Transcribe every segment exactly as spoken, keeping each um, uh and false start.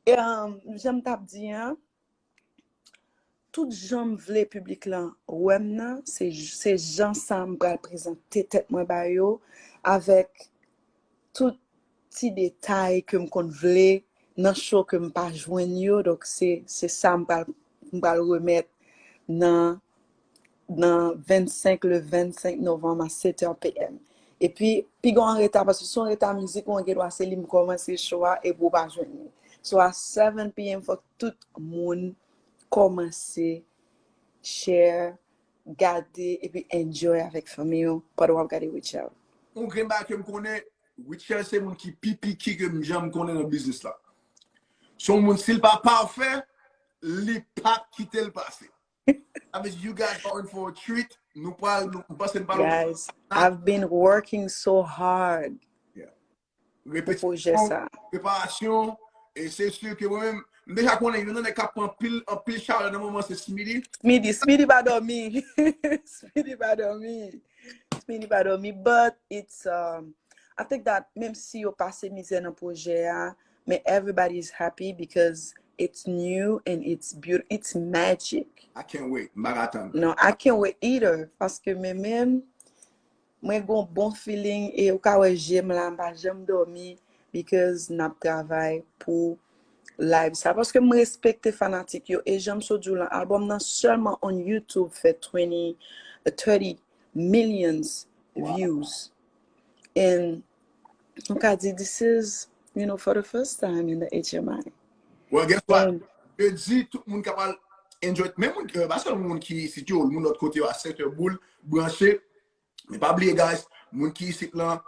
E, um, jan m t ap di an, tout jan m vle piblik lan wè m nan, se, se jan sa m pral prezante tèt mwen ba yo, avèk tout ti detay ke m konn vle nan show ke m pa jwenn yo. Donk, se, se sa m pral, m pral remèt nan, nan vennsenk, le vennsenk novanm a sèt è p m. Epi, piga w an reta, paske si w an reta mizik ou an, gen dwa se li m kòmanse show a, epi w pa jwenn li. So, a seven p m, fòk tout moun kòmanse share, gade, epi enjoy avèk fanmi yo pandan w ap gade Rutshelle. Yon grenn bagay ke m konnen, Rutshelle se moun ki pi piki ke m janm konnen nan biznis la. Se yon moun, si l pa pafè, li p ap kite l pase. Sa vle di, you guys are in for a treat. Nou pral, nou, m panse n pral Guys, I've been working so hard Yeah. Pou pwojè sa. Preparasyon, e se si ke mwen menm, m deja konnen, youn nan nèg k ap pran anpil, anpil chalè nan moman se Smitty. Smitty, Smitty pa dòmi. Smitty pa dòmi. Smitty pa dòmi, but it's, um, I think that menm si yo pase mizè nan pwojè a, men everybody is happy because it's new and it's beautiful, it's magic. I can't wait. M pa ka tann. Non, I can't wait either. Paske men menm, mwen gon bon feeling e ou ka wè je m la, m pa janm dòmi because n ap travay pou live sa. Paske m respekte fanatik yo e jan m sot di w lan, album nan sèlman on YouTube fè twenty, thirty millions views. And m ka di, this is, you know, for the first time in the H M I. Well, guess what? Jedi, tout moun kapab enjoy. Men moun, euh, pa sèl moun ki isit yo, moun lòt kote yo a sèt è boul, branche. Men pa bliye, guys, moun ki isit lan,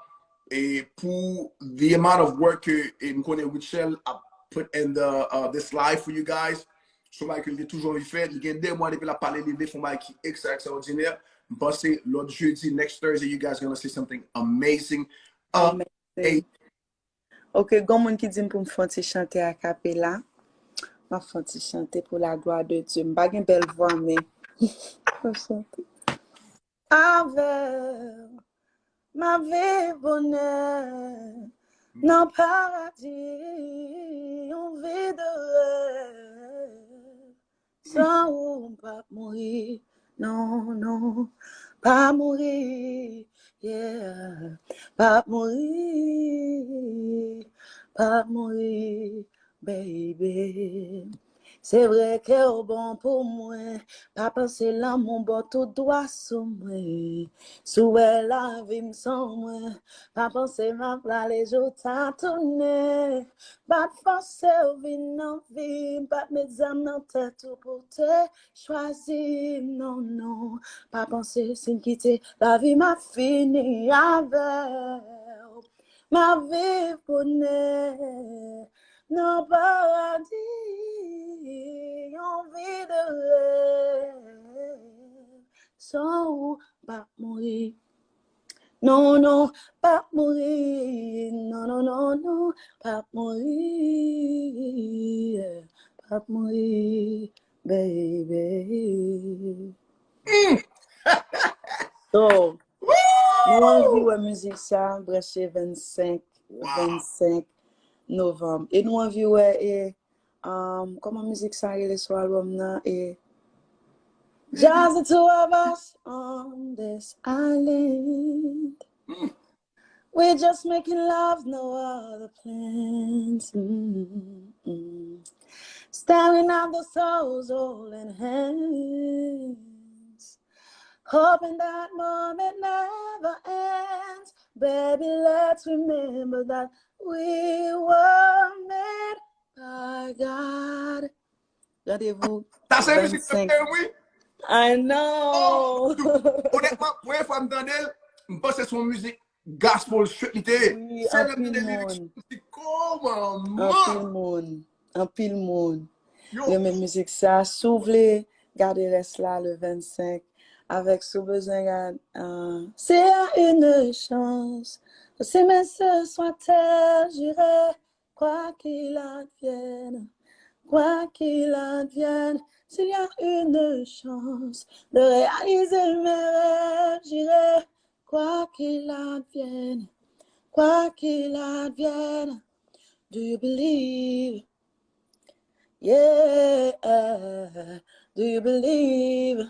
e pou the amount of work ke e m konnen Rutshelle ap put in the, uh, this live for you guys. Se yon bagay ke li te toujou anvi fè. Li gen de mwa depi l ap pale, li vle fè yon bagay ki ekstra, ekstraòdinè. M panse lòt jedi, next Thursday, you guys gonna see something amazing. Amazing. Ok, gon moun ki di m pou m fè yon ti chante a capella. M ap fè yon ti chante pou la gloire de Dieu. M pa gen bèl vwa, men m ap chante. Avè w, m ap viv bonè nan paradi, yon vi de rèv. San ou m p ap mouri, non, non, p ap mouri, yeah, p ap mouri, p ap mouri, baby. Se vre ke w bon pou mwen, pa panse lanmou ba w tout dwa sou mwen. Si w wè lavi m san mwen, pa panse m ap prale jou ta tounen. Pa t fòse w vin nan vi m, pa t met zam nan tèt ou pou te chwazi m, non, non. Pa panse si m kite lavi m ap fini avè w. M ap viv bonè nan paradi, yon vi de rèv. San ou m p ap mouri. Non, non, p ap mouri. Non, non, non, non, p ap mouri. P ap mouri, baby. So, nou anvi wè mizik sa branche vennsenk, vennsenk novanm. E nou anvi wè, e, um, kòman mizik sa rele sou album nan? E, Just the two of us on this island. We just making love, no other plans. Mm-mm. Staring at the stars, holding hands. Hoping that moment never ends. Baby, let's remember that we were made by God. Randevou Sa se mizik vennsenk. Prefere m, wi. I know. Onètman, premye fwa m tande l, m panse se yon mizik gospel straight li te ye. Wi, Se lè m anpil tande lyrics moun. M di, kòman Anpil moun. Anpil moun. Yo, Renmen mizik sa. Si w vle gade rès la le vennsenk, avèk si w bezwen gade, euh, c'est une chance. Si mais ce soit tel, j'irai, quoi qu'il advienne, quoi qu'il advienne, s'il y a une chance de réaliser mes rêves, j'irai, quoi qu'il advienne, quoi qu'il advienne. Do you believe? Yeah, do you believe?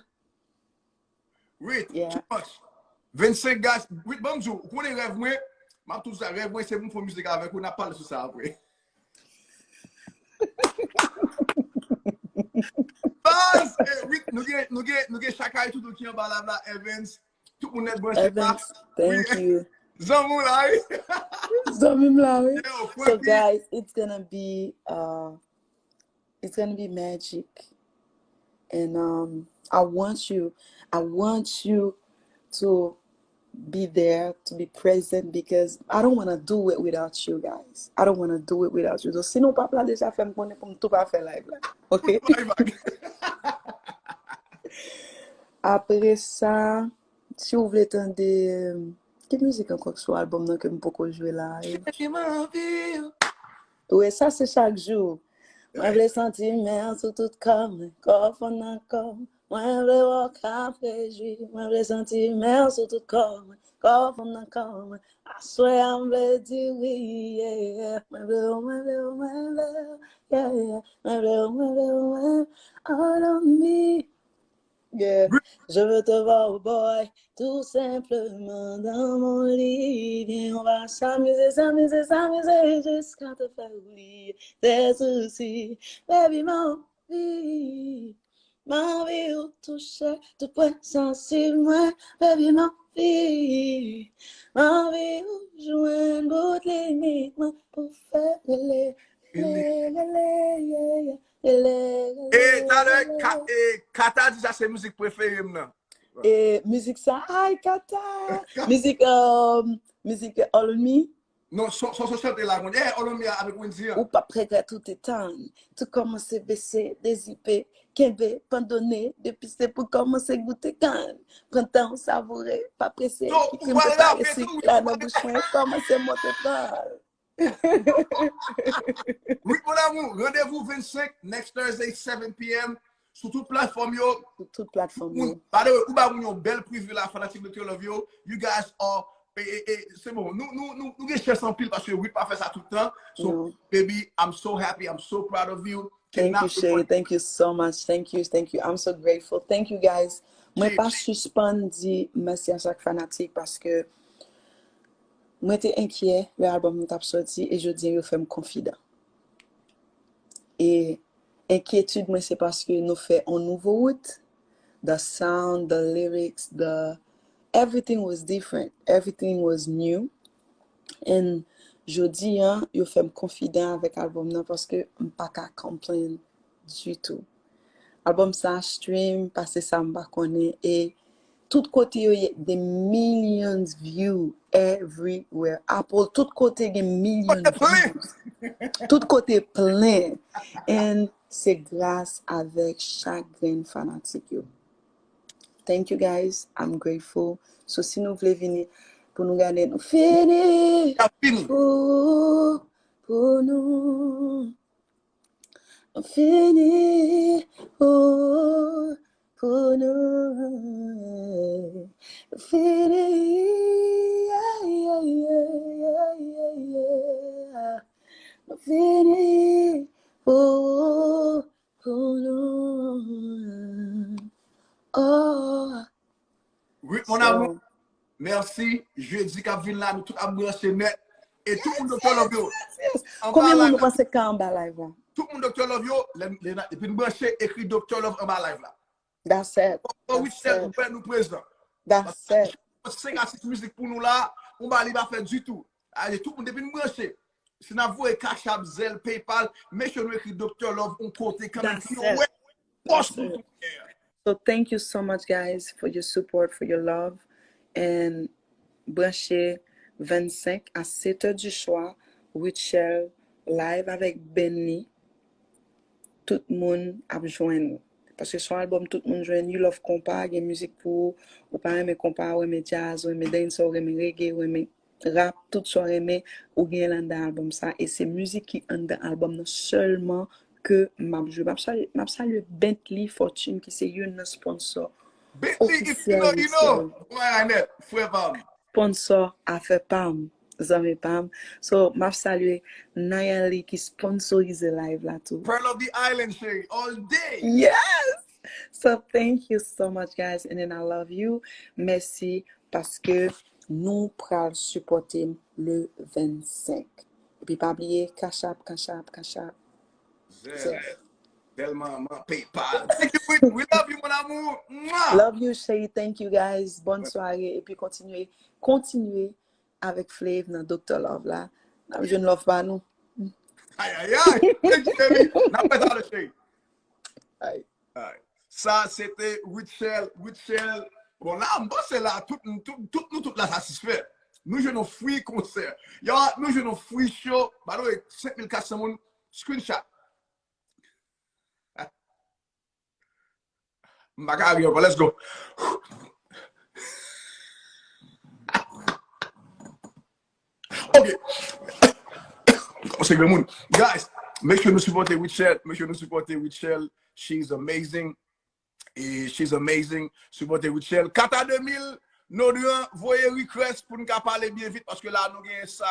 Wait, yeah. Too much. Vennsenk, guys. Wait, ban m di w, ou konnen rèv mwen? M ap toujou sa, rèv mwen se pou m fè mizik avèk ou, n ap pale sou sa apre. Baz, eh, wait, nou gen, nou gen, nou gen Chakay Toutou ki anba la, la, Evans. Tout moun nèt branche pa. Evans, thank you. Zanmi w la, wi. Zanmi m la, wi. So, guys, it's gonna be, uh, it's gonna be magic. And um, I want you, I want you to be there, to be present, because I don't want to do it without you guys. I don't want to do it without you. So, si nou p ap la deja, fè m konnen pou m tou pa fè live la. OK? Apre sa, si w vle tande, ki mizik ankò ki sou album nan ke m poko jwe la? Wi, sa se chak jou. Mwen vle santi men sou tout kò mwen, kò fanm nan kò mwen. Mwen vle wè w k ap rejwi. Mwen vle santi men sou tout kò mwen, kò fanm nan kò mwen. Aswè a m vle di wi, yeah. Mwen vle w, mwen vle w, mwen vle w, yeah, yeah. Mwen vle w, mwen vle w, mwen, all on me. Yeah. Je veux te voir, boy, tout simplement dans mon lit. Viens, on va s'amuser, s'amuser, s'amuser jusqu'à te faire oublier tes soucis. Baby, m anvi, m anvi w touche tout pwen sansib mwen. Baby, m anvi, m anvi w jwenn bout limit mwen pou fè rele, rele, rele, yeah, yeah. E talè, Kata di sa se mizik prefere m nan. E mizik sa, ay, Kata. Mizik, um, mizik All on Me. Non, son, son, son chante la, konn, eh, All on Me avèk Wendy an. Ou p ap regrèt ou te tann. Tout kòmanse bese, dezipe, kenbe, pandone, depi se pou kòmanse goute kann. Pran tan w savoure, pa prese, ki krim te parese, la nan bouch mwen, kòmanse monte pran l. Wi, mon amour, randevou vennsenk, next Thursday, seven p.m. Sou tout platfòm yo. Sou tout platfòm yo. By the way, ou ba moun yon bèl preview la, fanatik Doctor Love yo. You guys are, e, e, e, se bon, nou, nou, nou, nou gen chans anpil paske Wit pa fè sa tout tan. So, baby, I'm so happy, I'm so proud of you. Thank you, chérie. Thank you so much. Thank you, thank you. I'm so grateful. Thank you, guys. Mwen pa sispann di mèsi a chak fanatik paske mwen te enkyè lè album nan t ap sòti e jodi a yo fè m konfidan. E enkyetid mwen se paske nou fè on nouvo wout. The sound, the lyrics, the everything was different. Everything was new. And jodi a, yo fè m konfidan avèk album nan paske m pa ka complain ditou. Album sa stream pase sa m pa konnen e tout kote yo ye, the millions view everywhere. Apple, tout kote gen million views. Tout kote plen. And se gras avèk chak grenn fanatik yo. Thank you guys. I'm grateful. So si nou vle vini pou nou gade nou fini. Pou, pou nou. Fini pou, pou nou. Fini. Yeah, yeah, yeah, yeah, yeah, yeah. Fini pou, pou nou. Oh. Wi, mon amour. Mèsi. Jedi k ap vin la, nou tout ap branche nèt. E tout moun Doctor Love yo. Konbyen moun ou panse k ka anba live la? Tout moun Doctor Love yo, lè, lè, epi n branche, ekri Doctor Love anba live la. That's it. Fò Witch tèt wè nou prezan. That's it. Senk a sis mizik pou nou la, ou ba li pa fè ditou. Ale, tout moun, depi n branche, si n ap voye Cash App, Zelle, PayPal, make sure nou ekri Doctor Love yon kote kanmenm pou yo wè pòs nou tou. So thank you so much, guys, for your support, for your love. And branche vennsenk a sèt è di swa, Rutshelle live avèk band li. Tout moun ap jwenn ou. Paske se yon album tout moun jwenn. You love konpa, gen mizik pou ou. Ou pa renmen konpa, ou renmen jazz, ou renmen dancehall, ou renmen reggae, ou renmen rap, tout sa w renmen, ou gen l anndan album sa. E se mizik ki anndan album nan sèlman ke m ap jwe. M ap salye, m ap salye Bentley Fortune ki se youn nan sponsor ofisyèl. Sponsor afè pa m. Zanmi pa m. So, m ap salye Nayali ki sponsorize live la tou. Pearl of the Island, cheri, all day. Yes! So, thank you so much, guys, and then I love you. Mèsi paske nou pral sipòte m le vennsenk. Epi pa bliye, Cash App, Cash App, Cash App. Zèl. Tèlman man PayPal. Thank you, we, we love you, mon amour. Mwah! Love you, cheri. Thank you, guys. Bonne soirée. Epi kontinye, kontinye avèk Flav nan Doctor Love la. N ap jwenn love pa nou. Ay, ay, ay. Thank you, baby. N ap fè sa, cheri. Ay. Ay. Sa, se te Rutshelle. Rutshelle. Bon, la, m panse la, tout, tout, tout nou tout la satisfè. Nou jwenn yon free konsè. Yo, nou jwenn yon free show. By the way, senk mil kat san moun, screenshot. M pa ka ri ankò, let's go. Ok. Kòmanse granmoun. Guys, make sure nou sipòte Rutshelle. Make sure nou sipòte Rutshelle. She's amazing. E she's amazing. Sipòte Rutshelle. Kata de mil, Nodran, voye request pou n ka pale byen vit paske la nou gen sa